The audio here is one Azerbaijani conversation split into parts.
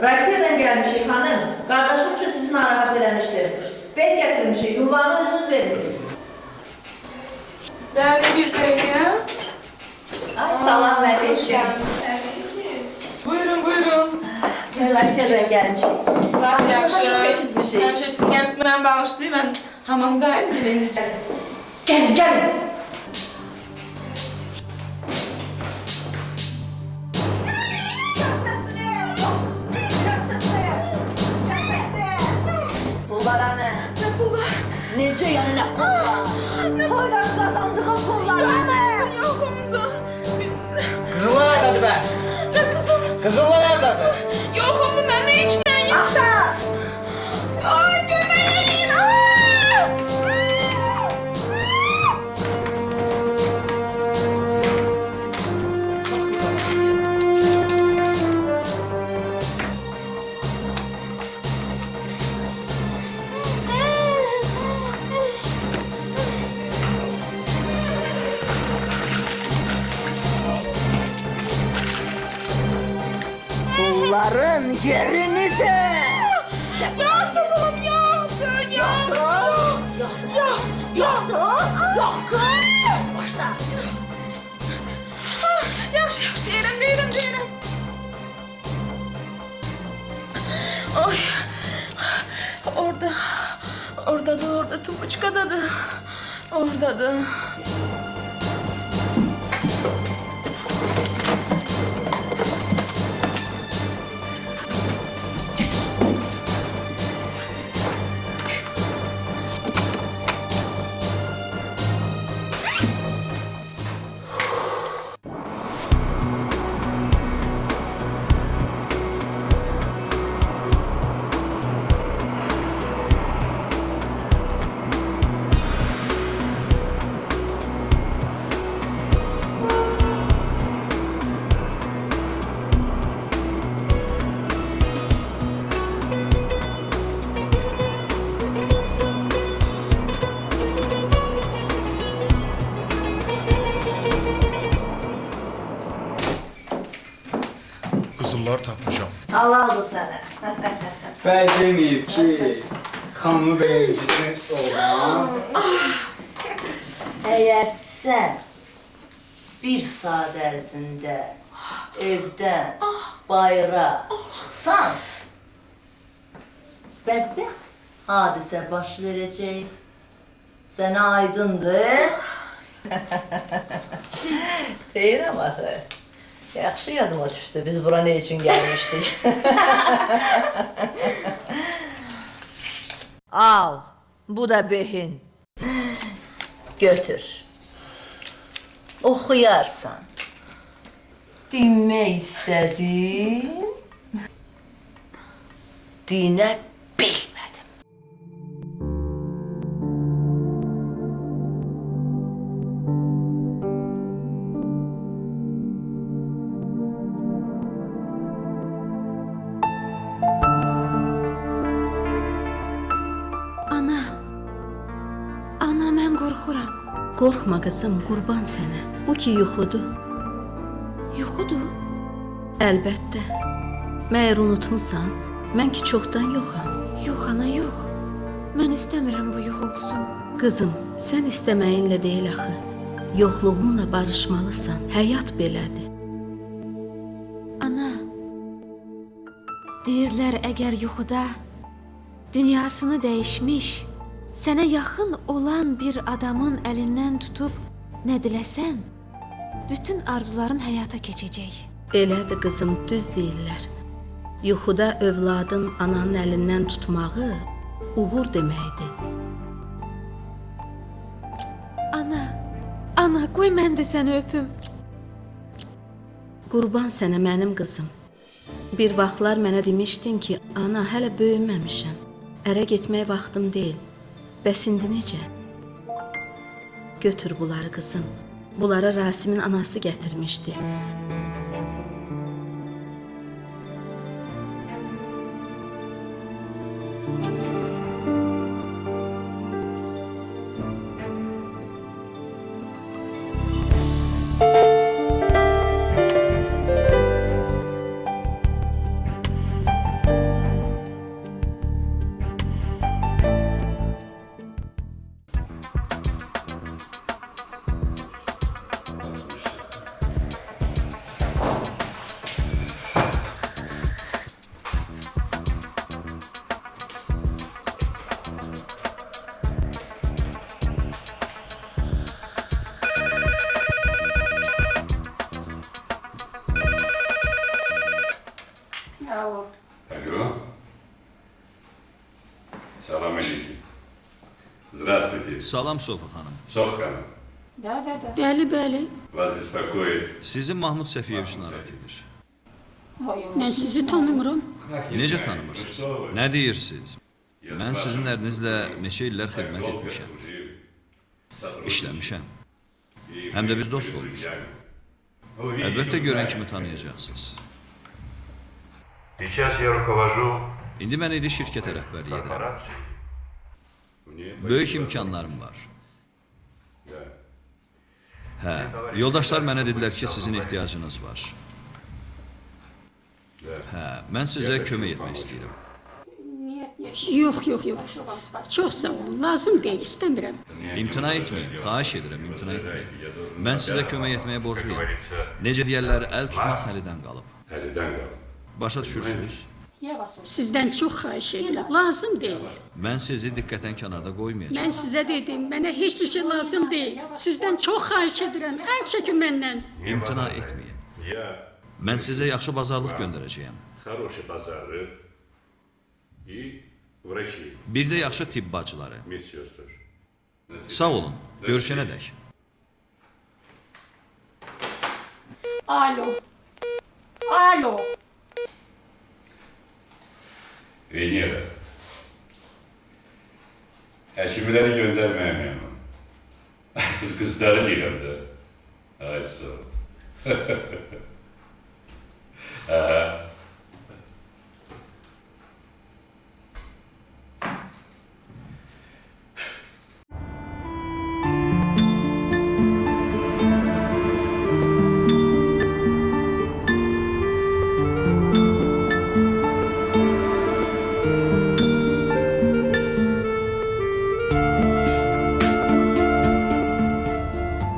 Rusiyadan gəlmişik xanım. Qardaşım üçün sizi narahat eləmişdir. Bey gətirmişik, ünvanı özünüz vermisiniz. Bəli, bir dəqiqə. Ay, salam əleyküm. Buyurun, buyurun. Biz Rusiyadan gəlmişik. Lap yaxşı. Çox eşitmişik. Həmişə siz gəlsiniz, mən bağışlayın, mən hamamdaydım elə indi. Gəlin, gəlin. Pullar anı. Nə pullar? Necə yəni nə pullar? Nə Toydan qazandığım pullar anı. Yoxumdu. Qızıllar hardadır bə? Nə qızıl? Qızıllar hardadır? Yoxumdu, mənim heç nə yox. Axta! Ay, kömək eləyin. Ay! Pulların yerini de. Yoxdur pulum, yoxdur, yoxdur. Yoxdur, yoxdur, yoxdur. Başla. Yaxşı, yaxşı, deyirəm, deyirəm, deyirəm. Oy, orada, oradadır, orada, tumbuçkadadır. Oradadır. Qızıllar tapmışam. Allah aldı sənə. Bəy deməyib ki, xanımı belə incitmək olmaz. Əgər sən bir saat ərzində evdən bayıra çıxsan, bədbəxt hadisə baş verəcək. Sənə aydındır. Deyirəm axı. Yaxşı yadıma düşdü. Biz bura nə üçün gəlmişdik? Al, bu da behin. Götür. Oxuyarsan. Dinmək istədim. Dinə bilmədim. Ana, ana mən qorxuram. Qorxma qızım, qurban sənə. Bu ki yuxudur. Yuxudur? Əlbəttə. Məyər unutmusan? Mən ki çoxdan yoxam. Yox ana, yox. Mən istəmirəm bu yuxu olsun. Qızım, sən istəməyinlə deyil axı. Yoxluğunla barışmalısan. Həyat belədir. Ana, deyirlər əgər yuxuda dünyasını dəyişmiş, sənə yaxın olan bir adamın əlindən tutub nə diləsən, bütün arzuların həyata keçəcək. Elədir qızım, düz deyirlər. Yuxuda övladın ananın əlindən tutmağı uğur deməkdir. Ana, ana, qoy mən də səni öpüm. Qurban sənə mənim qızım. Bir vaxtlar mənə demişdin ki, ana, hələ böyüməmişəm. Ərə getmək vaxtım deyil. Bəs indi necə? Götür bunları qızım. Bunları Rasimin anası gətirmişdi. Salam aleyküm. Здравствуйте. Salam Sofa xanım. Соф xanım. Bəli, bəli. Вас беспокоит. Sizi Mahmud Səfiyeviç narahat edir. Mən sizi tanımıram. Necə tanımırsınız? Nə deyirsiniz? Mən sizin ərinizlə neçə illər xidmət etmişəm. İşləmişəm. Həm də biz dost olmuşuq. Əlbəttə görən kimi tanıyacaqsınız. Сейчас я руковожу İndi mən iri şirkətə rəhbərlik edirəm. корпорацией. Мне Böyük imkanlarım var. Да. Hə, yoldaşlar mənə dedilər ki, sizin ehtiyacınız var. Hə, mən sizə kömək etmək istəyirəm. Yox, yox, yox. Çox sağ olun. Lazım deyil, istəmirəm. İmtina etməyin, xahiş edirəm, imtina etməyin. Mən sizə kömək etməyə borcluyam. Necə deyərlər, əl tutmaq əlidən qalıb. Əlidən qalıb. Başa düşürsünüz? Sizdən çox xahiş edirəm. Lazım deyil. Mən sizi diqqətdən kənarda qoymayacağam. Mən sizə dedim, mənə heç bir şey lazım deyil. Sizdən çox xahiş edirəm. Əl çəkin məndən. İmtina etməyin. Я Mən sizə yaxşı bazarlıq göndərəcəyəm. хороший базаров и врачи, Bir də yaxşı tibb bacıları. медсестр. Sağ olun. Görüşənədək. Alo. Alo. Venera. Həkimləri göndərməyəm yanıma. Qız qızları deyirəm də. Ay sağ ol. Aha.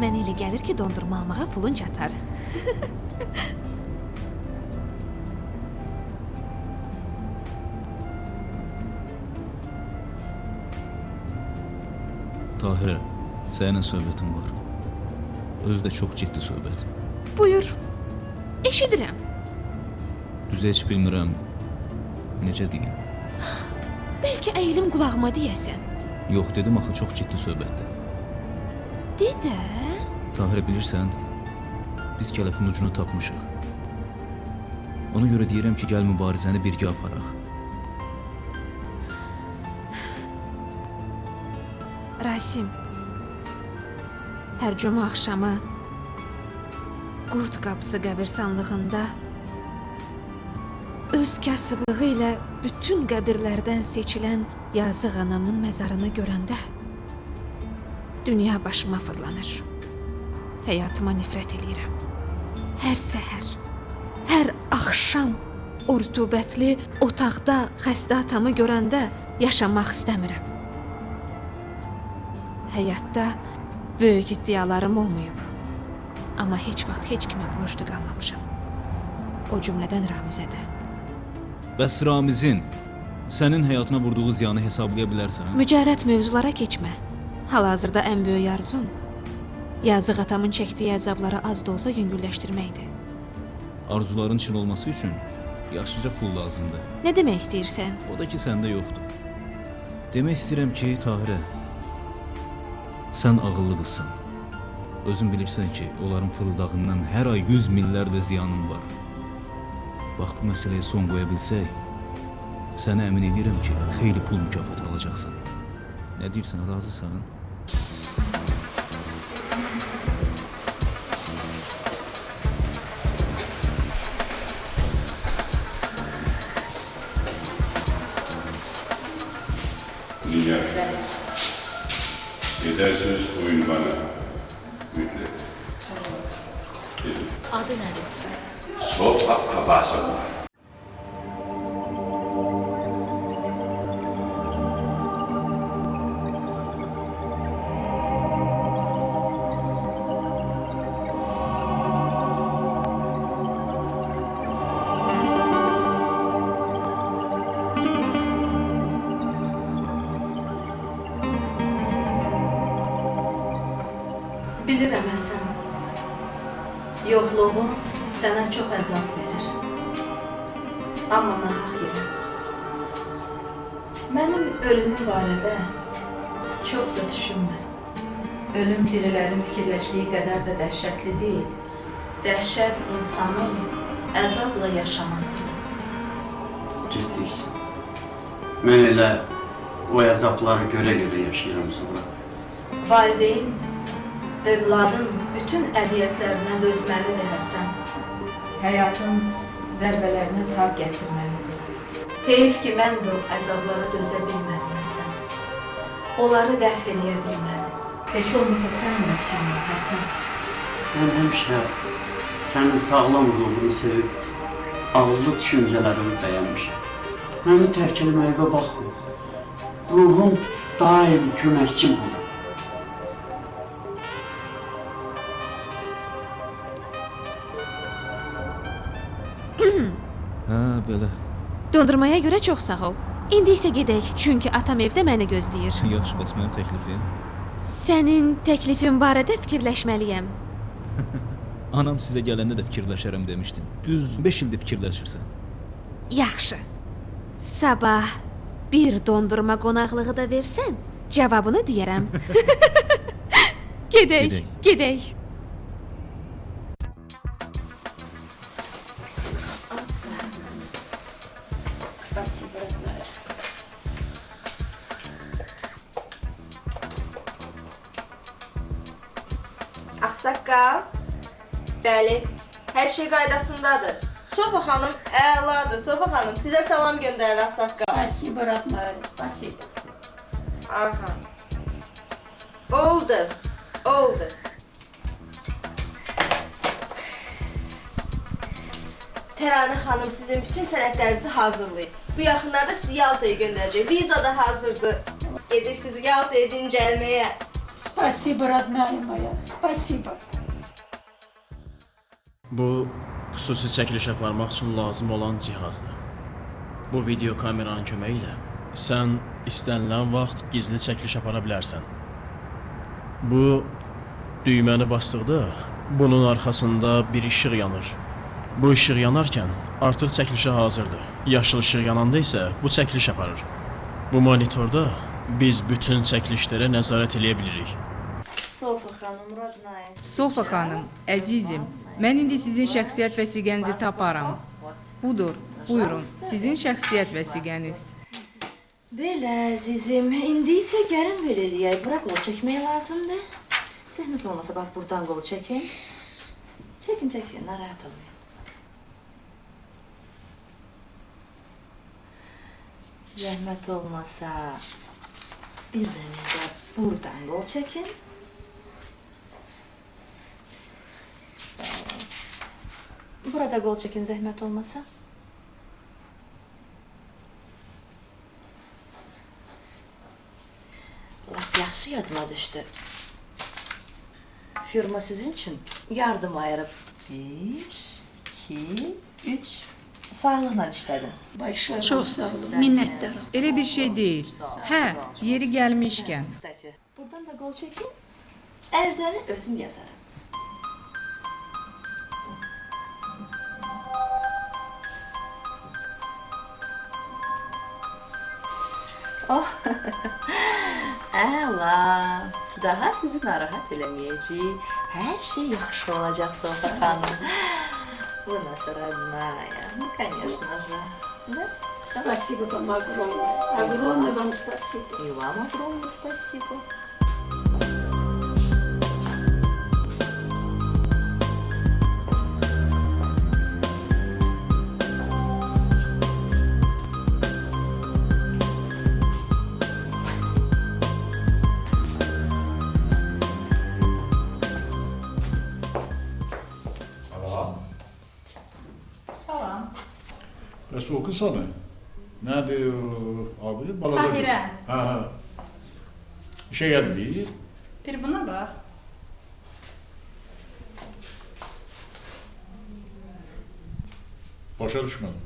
Mənə elə gəlir ki, dondurma almağa pulun çatar. Tahirə, səninlə söhbətim var. Özü də çox ciddi söhbət. Buyur. Eşidirəm. Düzü heç bilmirəm necə deyim. Bəlkə əyilim qulağıma deyəsən. Yox dedim axı çox ciddi söhbətdir. De də. Tahirə bilirsən, biz kələfin ucunu tapmışıq. Ona görə deyirəm ki, gəl mübarizəni birgə aparaq. Rasim. Hər cümə axşamı Qurd qapısı qəbirstanlığında öz kasıblığı ilə bütün qəbirlərdən seçilən yazıq anamın məzarını görəndə dünya başıma fırlanır. Həyatıma nifrət eləyirəm. Hər səhər, hər axşam o rütubətli otaqda xəstə atamı görəndə yaşamaq istəmirəm. Həyatda böyük iddialarım olmayıb. Amma heç vaxt heç kimə borclu qalmamışam. O cümlədən Ramizə də. Bəs Ramizin sənin həyatına vurduğu ziyanı hesablaya bilərsən? Mücərrəd mövzulara keçmə. Hal-hazırda ən böyük arzum yazıq atamın çəkdiyi əzabları az da olsa yüngülləşdirməkdir. Arzuların çın olması üçün yaxşıca pul lazımdır. Nə demək istəyirsən? O da ki səndə yoxdur. Demək istəyirəm ki, Tahirə, sən ağıllı qızsan. Özün bilirsən ki, onların fırıldağından hər ay 100 minlərlə ziyanın var. Bax bu məsələyə son qoya bilsək, sənə əmin edirəm ki, xeyli pul mükafatı alacaqsan. Nə deyirsən, razısan? Nigar. Edersiniz oyun bana. Mütləq. Adı nədir? Sofa Abbasova. Bilirəm Həsən. Yoxluğum sənə çox əzab verir. Amma nahaq yerə. Mənim ölümüm barədə çox da düşünmə. Ölüm dirilərin fikirləşdiyi qədər də dəhşətli deyil. Dəhşət insanın əzabla yaşamasıdır. Düz deyirsən. Mən elə o əzabları görə-görə yaşayıram sonra. Valideyn övladın bütün əziyyətlərinə dözməlidir Həsən. Həyatın zərbələrinə tab gətirməlidir. Heyif ki, mən bu əzablara dözə bilmədim Həsən. Onları dəf eləyə bilmədim. Heç olmasa sən möhkəm ol Həsən. Mən həmişə sənin sağlam ruhunu sevib, ağıllı düşüncələrimi bəyənmişəm. Məni tərk eləməyimə baxma. Ruhum daim köməkçim olur. Hə, belə. Dondurmaya görə çox sağ ol. İndi isə gedək, çünki atam evdə məni gözləyir. Yaxşı, bəs mənim təklifim? Sənin təklifin barədə fikirləşməliyəm. Anam sizə gələndə də fikirləşərəm demişdin. Düz 5 ildir fikirləşirsən. Yaxşı. Sabah bir dondurma qonaqlığı da versən, cavabını deyərəm. Gedək, Gedək. gedək. Спасибо, родная. Ağsaqqal. Bəli, hər şey qaydasındadır. Sofa xanım əladır. Sofa xanım sizə salam göndərir ağsaqqal. Спасибо, родная, спасибо. Aha. Oldu. Oldu. Təranə xanım sizin bütün sənədlərinizi hazırlayıb. Bu yaxınlarda sizi Yaltaya göndərəcək. Viza da hazırdır. Gedirsiniz Yaltaya dincəlməyə. Спасибо, родная моя, спасибо. Bu xüsusi çəkiliş aparmaq üçün lazım olan cihazdır. Bu video kameranın köməyi ilə sən istənilən vaxt gizli çəkiliş apara bilərsən. Bu düyməni basdıqda bunun arxasında bir işıq yanır. Bu işıq yanarkən artıq çəkilişə hazırdır. Yaşıl işıq yananda isə bu çəkiliş aparır. Bu monitorda biz bütün çəkilişlərə nəzarət eləyə bilirik. Sofa xanım, родная. Sofa xanım, əzizim, mən indi sizin şəxsiyyət vəsiqənizi taparam. Budur, buyurun, sizin şəxsiyyət vəsiqəniz. Belə əzizim, indi isə gəlin belə eləyək. Bura qol çəkmək lazımdır. Zəhmət olmasa bax buradan qol çəkin. Çəkin, çəkin, narahat olmayın. Zəhmət olmasa bir dənə də buradan qol çəkin. Burada qol çəkin zəhmət olmasa. Lap yaxşı yadıma düşdü. Firma sizin üçün yardım ayırıb. 1, 2, 3. Sağlıqla işlədin. Çox sağ olun, minnətdaram. Elə bir şey deyil. Hə, yeri gəlmişkən. Kstati, buradan da qol çəkin. Ərizəni özüm yazaram. Oh, əla. Daha sizi narahat eləməyəcəyik. Hər şey yaxşı olacaq, Sofa xanım. Вы наша родная. Ну, конечно же. Да? Спасибо вам огромное. Огромное вам спасибо. И вам огромное спасибо. Salam. Salam. Bəs o qız hanı? Nədir o adı? Balaca qız. Tahirə. Hə, hə. İşə gəlməyib. Bir buna bax. Başa düşmədim.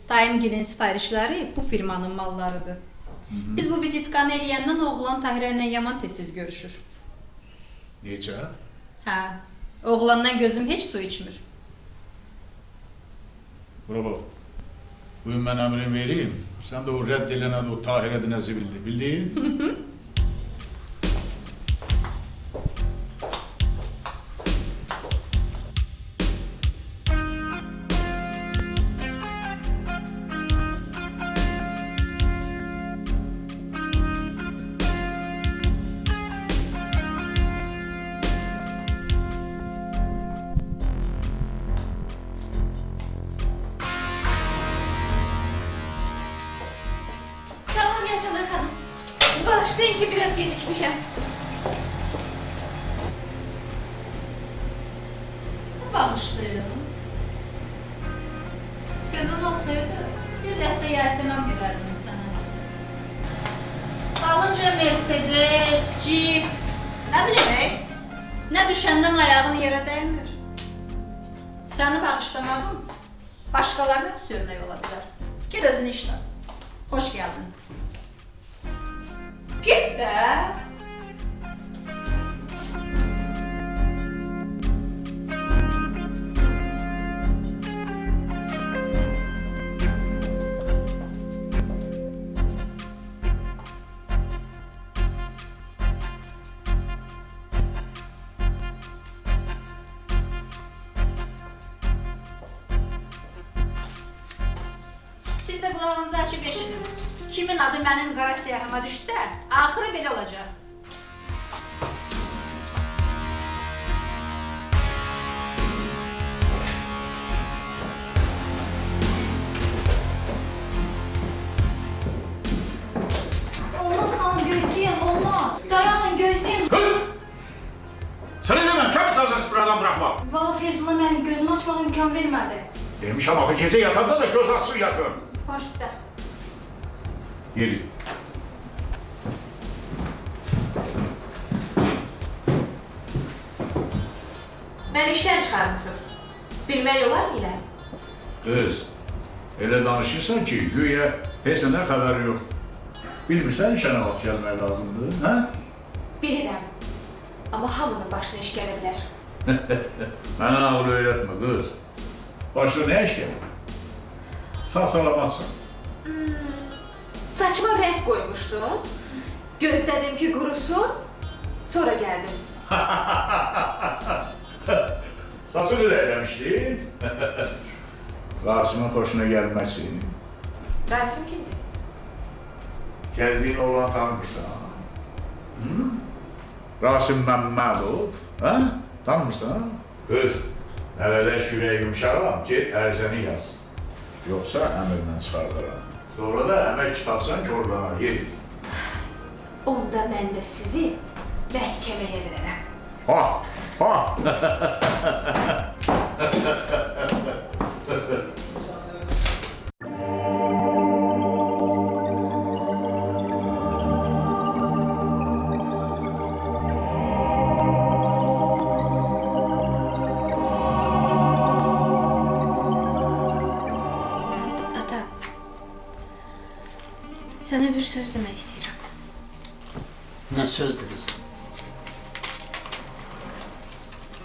Dayımgilin sifarişləri bu firmanın mallarıdır. Biz bu vizitkanı eləyəndən oğlan Tahirə ilə yaman tez-tez görüşür. Necə? Hə. Oğlandan gözüm heç su içmir. Bura bax. Bugün mən əmrini vereyim. Sən də o rədd elənən o Tahirə dinəzi bildi. Bildin? Salam Yasəmən xanım. Bağışlayın ki, biraz gecikmişəm. Bağışlayın. Sözün olsaydı bir dəstə Yasəmən verərdim sənə. Dalınca Mercedes, Jeep, nə bilim, nə düşəndən ayağın yerə dəymir. Səni bağışlamağım başqalarına pis örnək ola bilər. Ged özünü işlə. Xoş gəldin. Git də. Siz də qulağınızı açıb eşidin. Kimin adı mənim qara siyahıma düşsə, axırı belə olacaq. Olmaz xanım, gözləyin, olmaz. Dayanın, gözləyin. Kız! Sənə deməm, çabuk sazı buradan bırakma. Valla Feyzullah mənim gözümü açmağa imkan vermədi. Demişəm axı gecə yatanda da göz açıq yatın. Baş üstə. Yeri. Məni işdən çıxarmısınız. Bilmək olar ilə. Qız, elə danışırsan ki, güya heç nədən xəbəri yox. Bilmirsən işə nə vaxt gəlmək lazımdır, hə? Bilirəm. Amma hamının başına iş gələ bilər. Mənə ağıl öyrətmə, qız. Başına nə iş gəlir? Sağ salamatsan. Saçıma rəng qoymuşdum. Gözlədim ki, qurusun. Sonra gəldim. Saçını da eləmişdin. Rasimin xoşuna gəlməsin. Rasim kimdir? Gəzdiyin oğlanı tanımırsan. Hı? Rasim Məmmədov, hə? Tanımırsan? Qız, nələdə ürək yumşağam, get ərizəni yaz. Yoxsa əmrdən çıxardıram. Sonra da əmək kitabsan korlanar, yeri. Onda mən də sizi məhkəməyə verərəm. Ha, ha! Ata, sənə bir söz demək istəyirəm. Nə sözdür qızım?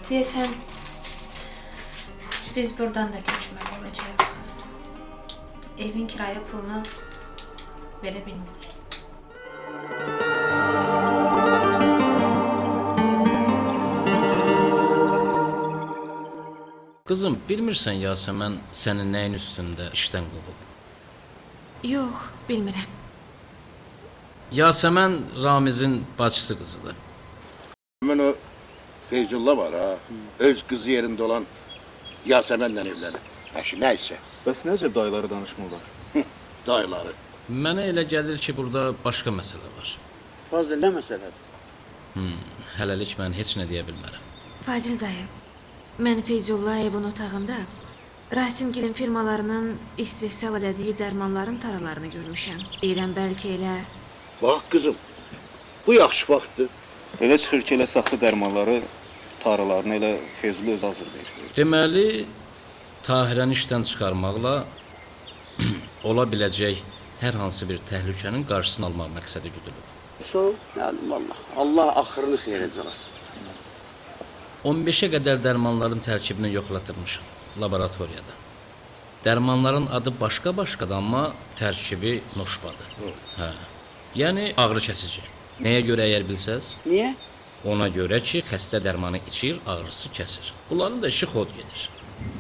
Deyəsən, biz buradan da köçməli olacağıq. Evin kirayə pulunu verə bilmirik. Qızım, bilmirsən Yasəmən səni nəyin üstündə işdən qovub? Yox, bilmirəm. Yasəmən Ramizin bacısı qızıdır. Həmin o Feyzullah var ha, öz qızı yerində olan Yasəmənlə evlənib. Əşi, nə isə. Bəs nə əcəb dayıları danışmırlar? Dayıları. Mənə elə gəlir ki, burada başqa məsələ var. Fazil, nə məsələdir? Hələlik mən heç nə deyə bilmərəm. Fazil dayı, mən Feyzullayevin otağında Rasimgilin firmalarının istehsal elədiyi dərmanların taralarını görmüşəm. Deyirəm, bəlkə elə... Bax qızım, bu yaxşı vaxtdır. Elə çıxır ki, elə saxta dərmanları, taralarını elə Feyzullah özü hazırlayır. Deməli, Tahirəni işdən çıxarmaqla ola biləcək hər hansı bir təhlükənin qarşısını almaq məqsədi güdülüb. So, yəni vallah, Allah axırını xeyrə calasın. 15-ə qədər dərmanların tərkibini yoxlatırmışam laboratoriyada. Dərmanların adı başqa-başqadır, amma tərkibi noşbadır. Hə. Yəni ağrı kəsici. Nəyə görə əgər bilsəz? Niyə? Ona görə ki, xəstə dərmanı içir, ağrısı kəsir. Bunların da işi xod gedir.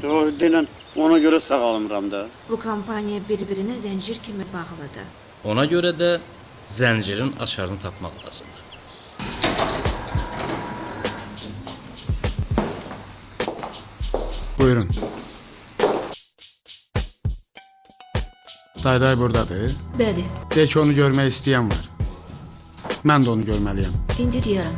Doğru denən, ona görə sağalmıram da. Bu kompaniya bir-birinə zəncir kimi bağlıdır. Ona görə də zəncirin açarını tapmaq lazımdır. Buyurun. Dayday buradadır. Bəli. De ki, onu görmək istəyən var. Mən də onu görməliyəm. İndi deyərəm.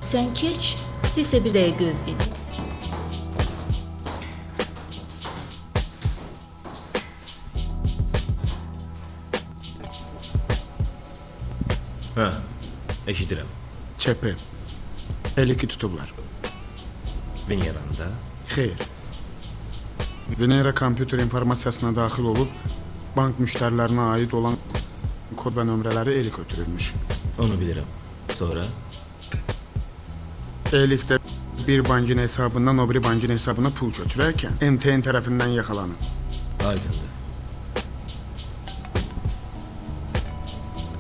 Sən keç, siz isə bir dəqiqə gözləyin. Hə, eşidirəm. ÇP. Eliki tutublar. Veneranda? Xeyr. Venera kompüter informasiyasına daxil olub, bank müştərilərinə aid olan kod və nömrələri Elik ötürülmüş. Onu bilirəm. Sonra? Elik də bir bankın hesabından o biri bankın hesabına pul köçürərkən MTN tərəfindən yaxalanıb. Aydındır.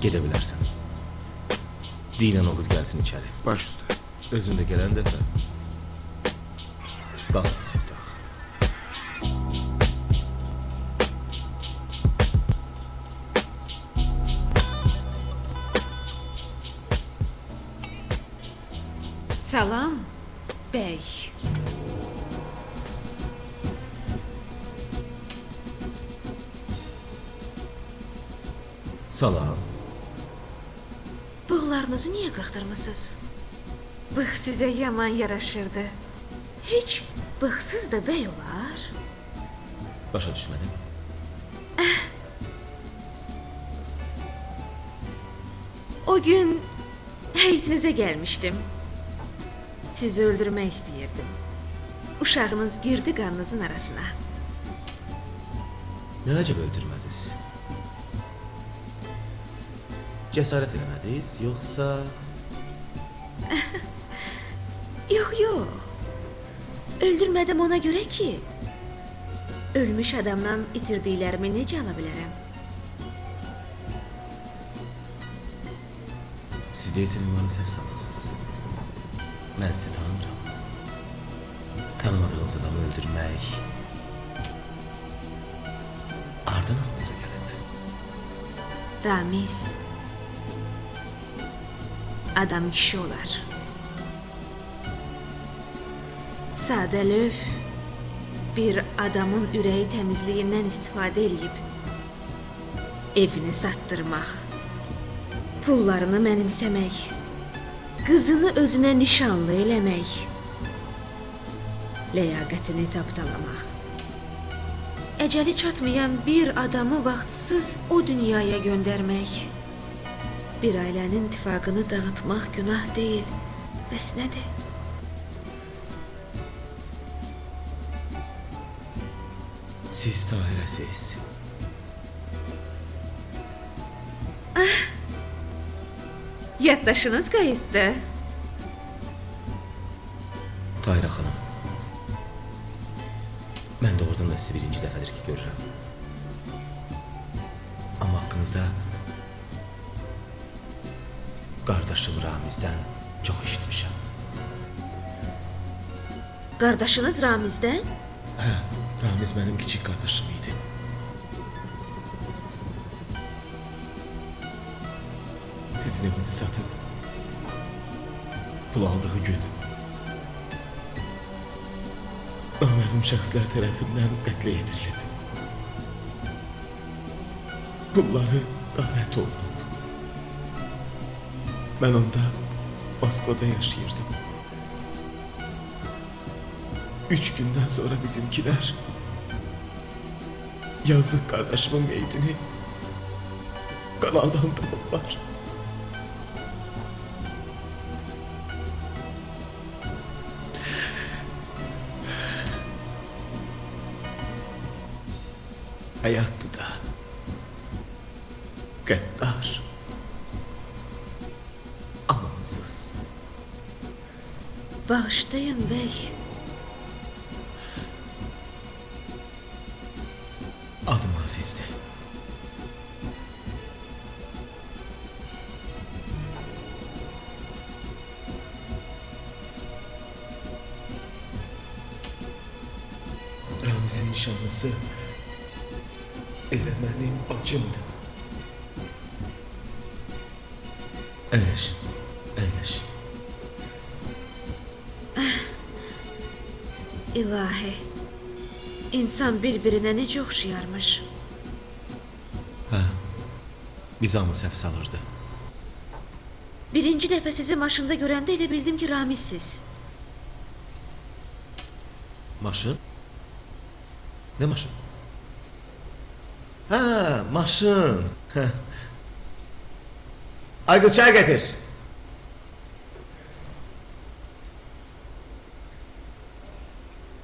Gedə bilərsən. Dinən o qız gəlsin içəri. Baş üstə. Özün də gələn dəfə qalsın taq. Salam, bəy. Salam. Bığlarınızı niyə qırxdırmısınız? Bığ sizə yaman yaraşırdı. Heç bığsız da bəy olar. Başa düşmədim. O gün həyətinizə gəlmişdim. Sizi öldürmək istəyirdim. Uşağınız girdi qanınızın arasına. Nə əcəb öldürmədiniz? Cəsarət eləmədiniz, yoxsa... Yox, yox. Öldürmədim ona görə ki, ölmüş adamdan itirdiklərimi necə ala bilərəm? Siz deyilsə ünvanı səhv salmısınız. Mən sizi tanımıram. Tanımadığınız adamı öldürmək hardan ağlınıza gəlib? Ramiz, adam kişi olar. Sadəlövh bir adamın ürəyi təmizliyindən istifadə eləyib evini satdırmaq, pullarını mənimsəmək, qızını özünə nişanlı eləmək, ləyaqətini tapdalamaq. Əcəli çatmayan bir adamı vaxtsız o dünyaya göndərmək, bir ailənin ittifaqını dağıtmaq günah deyil, bəs nədir? Siz Tahirəsiz. Yaddaşınız qayıtdı. Tahirə xanım, mən doğrudan da sizi birinci dəfədir ki görürəm. Amma haqqınızda qardaşım Ramizdən çox eşitmişəm. Qardaşınız Ramizdən? Hə, Ramiz mənim kiçik qardaşım idi. Sizin evinizi satıb pul aldığı gün naməlum şəxslər tərəfindən qətlə yetirilib. Pulları qarət olunub. Mən onda Moskvada yaşayırdım. 3 gündən sonra bizimkilər yazıq qardaşımın meyitini kanaldan tapıblar. Həyatdır da, qəddar. Bağışlayın bəy. Adım Hafizdir. Ramiz'in nişanlısı elə mənim bacımdır. Əyləşin, əyləşin. İlahi, insan bir-birinə necə oxşayarmış. Hə, biz hamı səhv salırdı. Birinci dəfə sizi maşında görəndə elə bildim ki, Ramizsiz. Maşın? Ne maşın? Ha, maşın. Ay kız çay getir.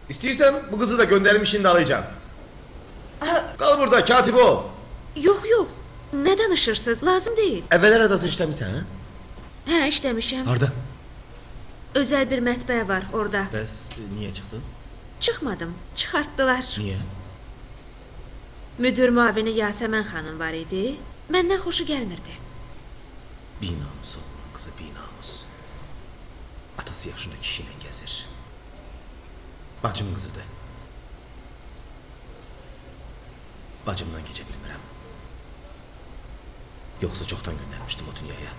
İstiyorsan bu kızı da göndermişini de alacağım. Kal burada katip ol. Yox, yox. Nə danışırsınız? Lazım deyil. Əvvəllər adası işləmisən, hə? Hə, işləmişəm. Harda? Özəl bir mətbəə var orada. Bəs niyə çıxdın? Çıxmadım, çıxartdılar. Niyə? Müdür müavini Yasəmən xanım var idi. Məndən xoşu gəlmirdi. Binamus oğlunun qızı binamus. Atası yaşında kişi ilə gəzir. Bacımın qızıdır. Bacımdan keçə bilmirəm. Yoxsa çoxdan göndərmişdim o dünyaya.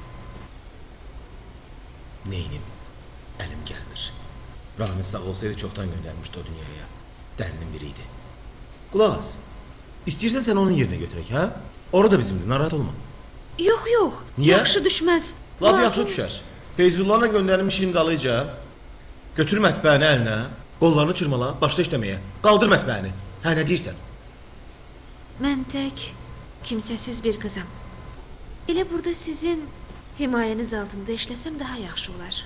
Neynim? Əlim gəlmir. Ramiz sağ olsaydı çoxdan göndərmişdi o dünyaya. Dəlinin biriydi. Qulaq as. İstəyirsən sən onun yerinə götürək, hə? Orada bizimdir, narahat olma. Yox, yox. Niyə? Yaxşı düşməz. Lap yaxşı düşər. Feyzullahla göndərmişim dalıca. Götür mətbəəni əlinə, qollarını çırmala, başla işləməyə. Qaldır mətbəəni. Hə, nə deyirsən? Mən tək, kimsəsiz bir qızam. Elə burada sizin himayəniz altında işləsəm daha yaxşı olar.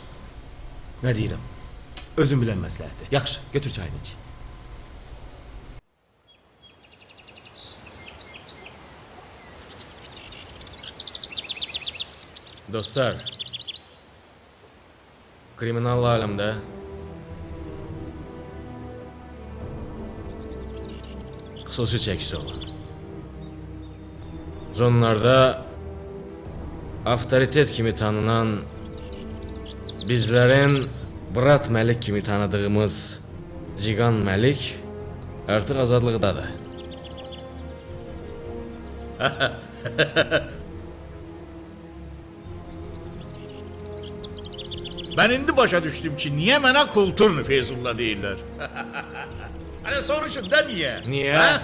Nə deyirəm? Özün bilən məsləhətdir. Yaxşı, götür çayını iç. Dostlar, kriminal aləmdə xüsusi çəkisi olan, zonlarda avtoritet kimi tanınan, bizlərin Brat Məlik kimi tanıdığımız Cigan Məlik artıq azadlıqdadır. Ben indi başa düştüm ki niye mənə kulturnu Feyzullah deyirlər. Hani soruşun da niye? Niye?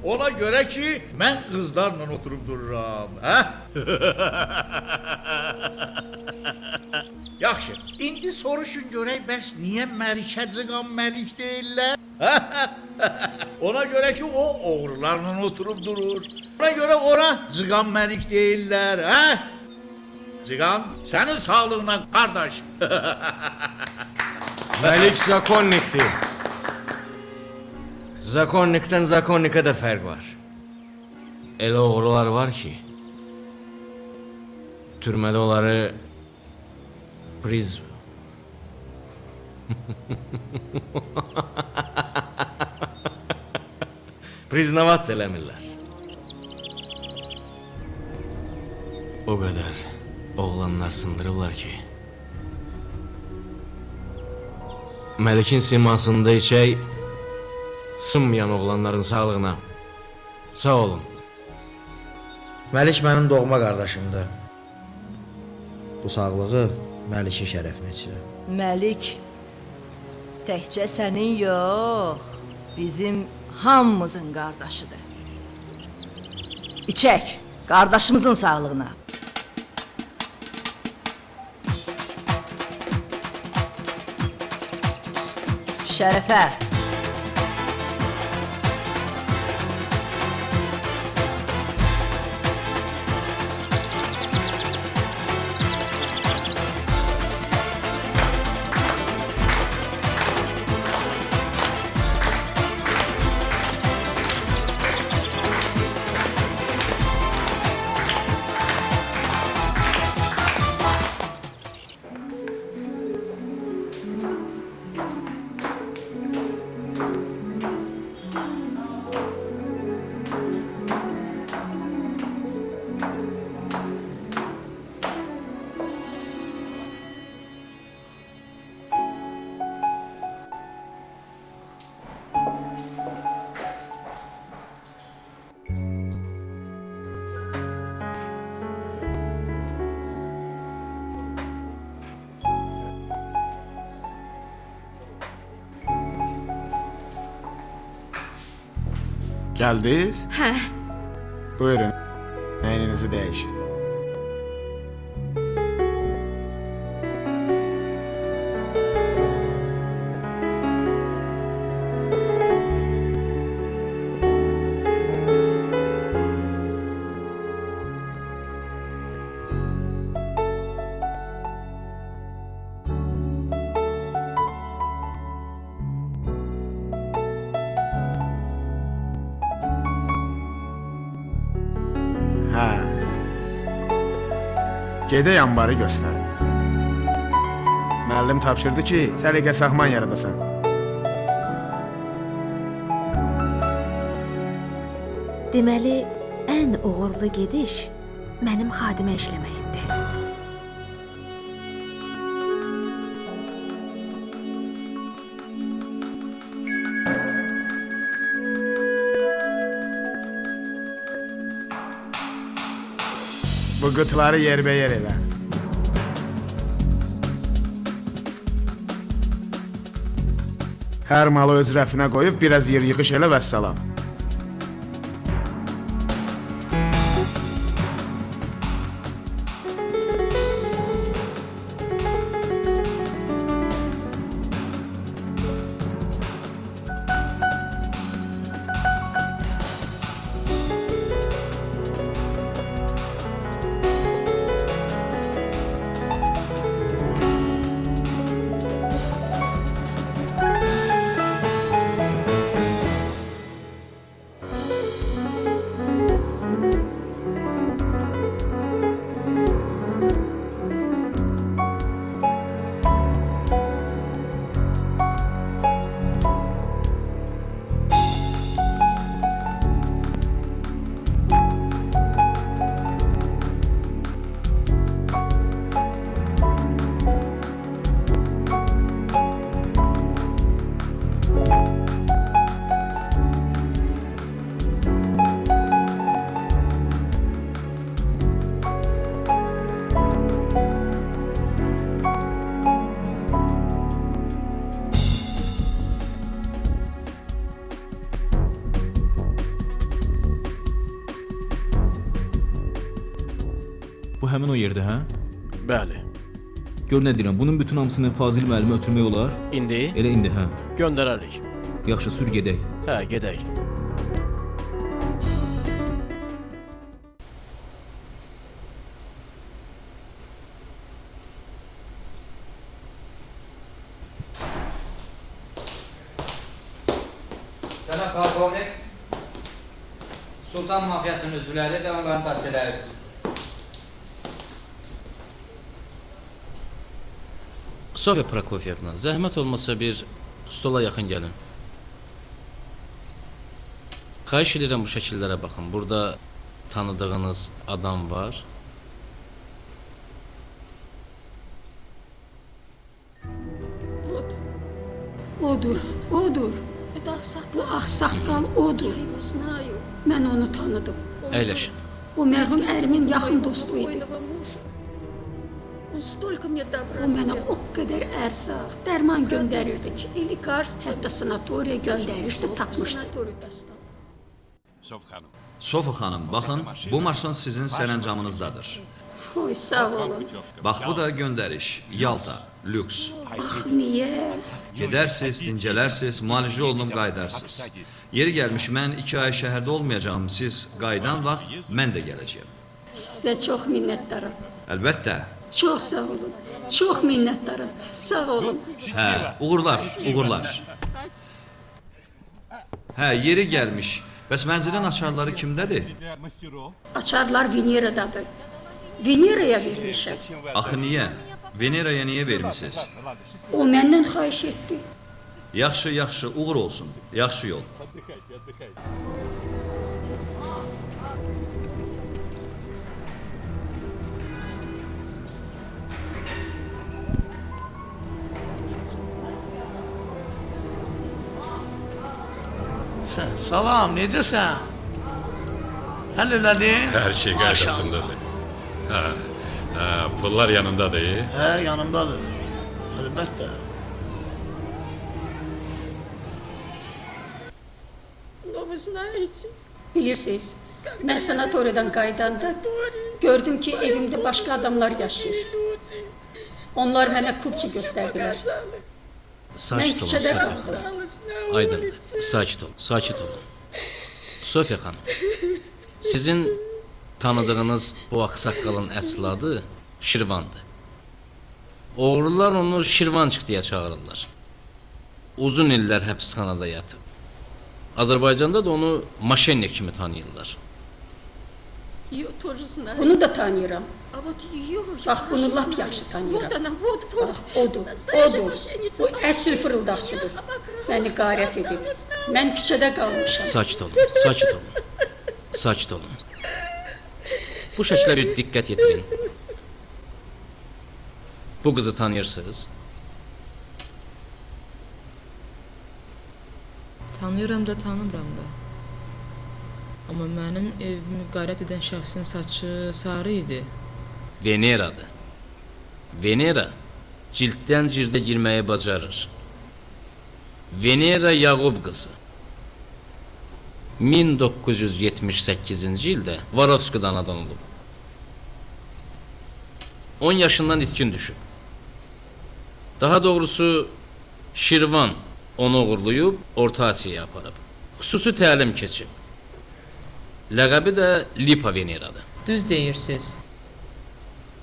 Ona göre ki mən kızlarla oturup dururam. Hə? Yaxşı, indi soruşun görək bəs niyə Məlikə Cigan Məlik deyirlər? Ona göre ki o oğrularla oturup durur. Ona göre ona Cigan Məlik deyirlər. Hə? Cigan, sənin sağlığına qardaş. Məlik zakonnikdir. Zakonnikdən zakonnikə də fərq var. Elə oğrular var ki, türmədə onları priznavat eləmirlər. O qədər oğlanlar sındırırlar ki, Məlikin simasında içək sınmayan oğlanların sağlığına. Sağ olun. Məlik mənim doğma qardaşımdır. Bu sağlığı Məlikin şərəfinə içirəm. Məlik təkcə sənin yox, bizim hamımızın qardaşıdır. İçək qardaşımızın sağlığına. Şərəfə. Gəldiniz? Hə. Buyurun, əyninizi dəyişin. Hə. Gedək anbarı göstərim. Müəllim tapşırdı ki, səliqə sahman yaradasan. Deməli, ən uğurlu gediş mənim xadimə işləməyimdir. Bu qutuları yerbəyer elə. Hər malı öz rəfinə qoyub biraz yer yığış elə vəssalam. Bu həmin o yerdə, hə? Bəli. Gör nə deyirəm, bunun bütün hamısını Fazil müəllimə ötürmək olar? İndi? Elə indi, hə. Göndərərik. Yaxşı, sür gedək. Hə, gedək. Cənab polkovnik, Sultan mafiyasının üzvləri və onların dasələri. Sofya Prokofyevna, zəhmət olmasa bir stola yaxın gəlin. Xahiş edirəm bu şəkillərə baxın. Burada tanıdığınız adam var. Вот. Odur, odur. Bu ağsaqqal odur. Mən onu tanıdım. Əyləşin. O mərhum ərimin yaxın dostu idi. O mənə o qədər ərzaq, dərman göndərirdi ki, hətta sanatoriya göndəriş də tapmışdı. Sofa xanım, baxın, bu maşın sizin sərəncamınızdadır. Oy, sağ olun. Bax, bu da göndəriş. Yalta, lüks. Ax, niyə? Gedərsiz, dincələrsiz, müalicə olunub qayıdarsınız. Yeri gəlmiş, mən 2 ay şəhərdə olmayacağım. Siz qayıdan vaxt mən də gələcəyəm. Sizə çox minnətdaram. Əlbəttə. Çox sağ olun. Çox minnətdaram. Sağ olun. Hə, uğurlar, uğurlar. Hə, yeri gəlmiş. Bəs mənzilin açarları kimdədir? Açarlar Veneradadır. Veneraya vermişəm. Axı niyə? Veneraya niyə vermisiniz? O məndən xahiş etdi. Yaxşı, yaxşı, uğur olsun. Yaxşı yol. Salam, necəsən? Həll elədin? Hər şey qaydasındadır. Hə, hə, pullar yanındadır. Hə, yanımdadır. Əlbəttə. Bilirsiniz, mən sanatoriyadan qayıdanda gördüm ki, evimdə başqa adamlar yaşayır. Onlar mənə kupçu göstərdilər. Mən Sakit olun küçədə Sofiya qaldım. xanım. Aydındır. Sakit olun, sakit olun. Sofiya xanım, sizin tanıdığınız bu ağsaqqalın əsl adı Şirvandır. Oğrular onu Şirvançıq deyə çağırırlar. Uzun illər həbsxanada yatıb. Azərbaycanda da onu maşennik kimi tanıyırlar. Bunu da tanıyıram. Bax, bunu lap yaxşı tanıyıram. Bax, odur, odur. Bu əsl fırıldaqçıdır. Məni qarət edib. Mən küçədə qalmışam. Sakit olun, sakit olun. Sakit olun. Bu şəklə bir diqqət yetirin. Bu qızı tanıyırsınız? Tanıyıram da, tanımıram da. Amma mənim evimi qarət edən şəxsin saçı sarı idi. Veneradır. Venera cilddən cildə girməyi bacarır. Venera Yaqub qızı. 1978-ci ildə Varovskıda anadan olub. 10 yaşından itkin düşüb. Daha doğrusu Şirvan onu oğurlayıb Orta Asiyaya aparıb. Xüsusi təlim keçib. Ləqəbi də Lipa Veneradır. Düz deyirsiz.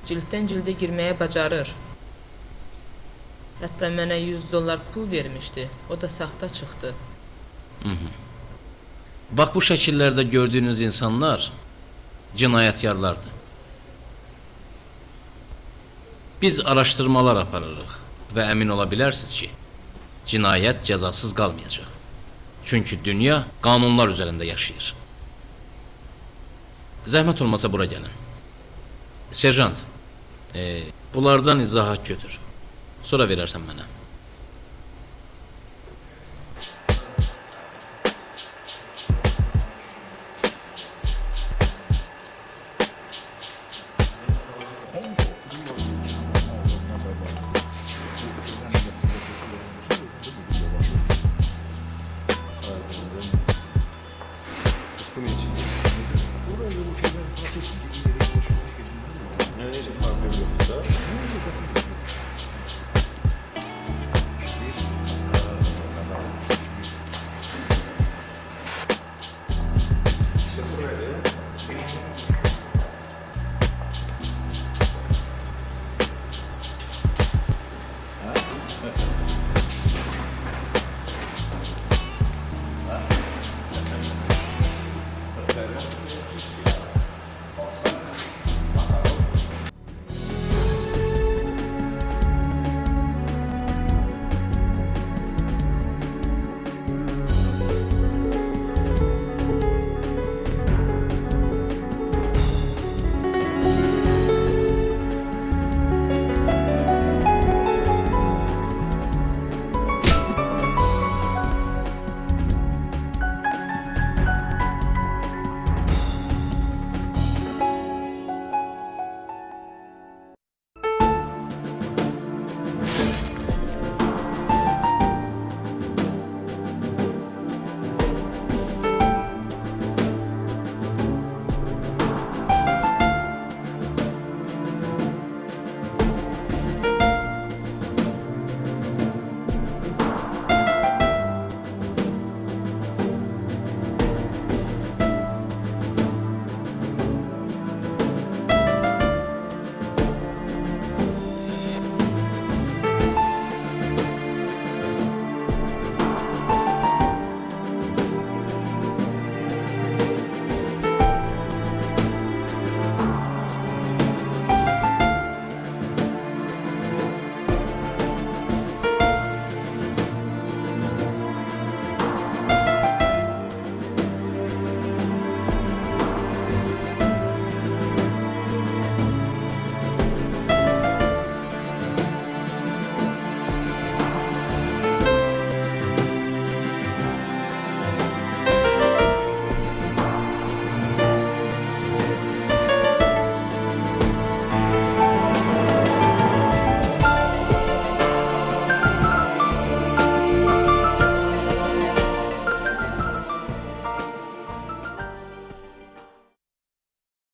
Cilddən cildə girməyə bacarır. Hətta mənə 100 dollar pul vermişdi. O da saxta çıxdı. Bax bu şəkillərdə gördüyünüz insanlar cinayətkarlardır. Biz araşdırmalar aparırıq və əmin ola bilərsiniz ki, cinayət cəzasız qalmayacaq. Çünki dünya qanunlar üzərində yaşayır. Zəhmət olmasa bura gəlin. Serjant, bunlardan izahat götür. Sonra verərsən mənə.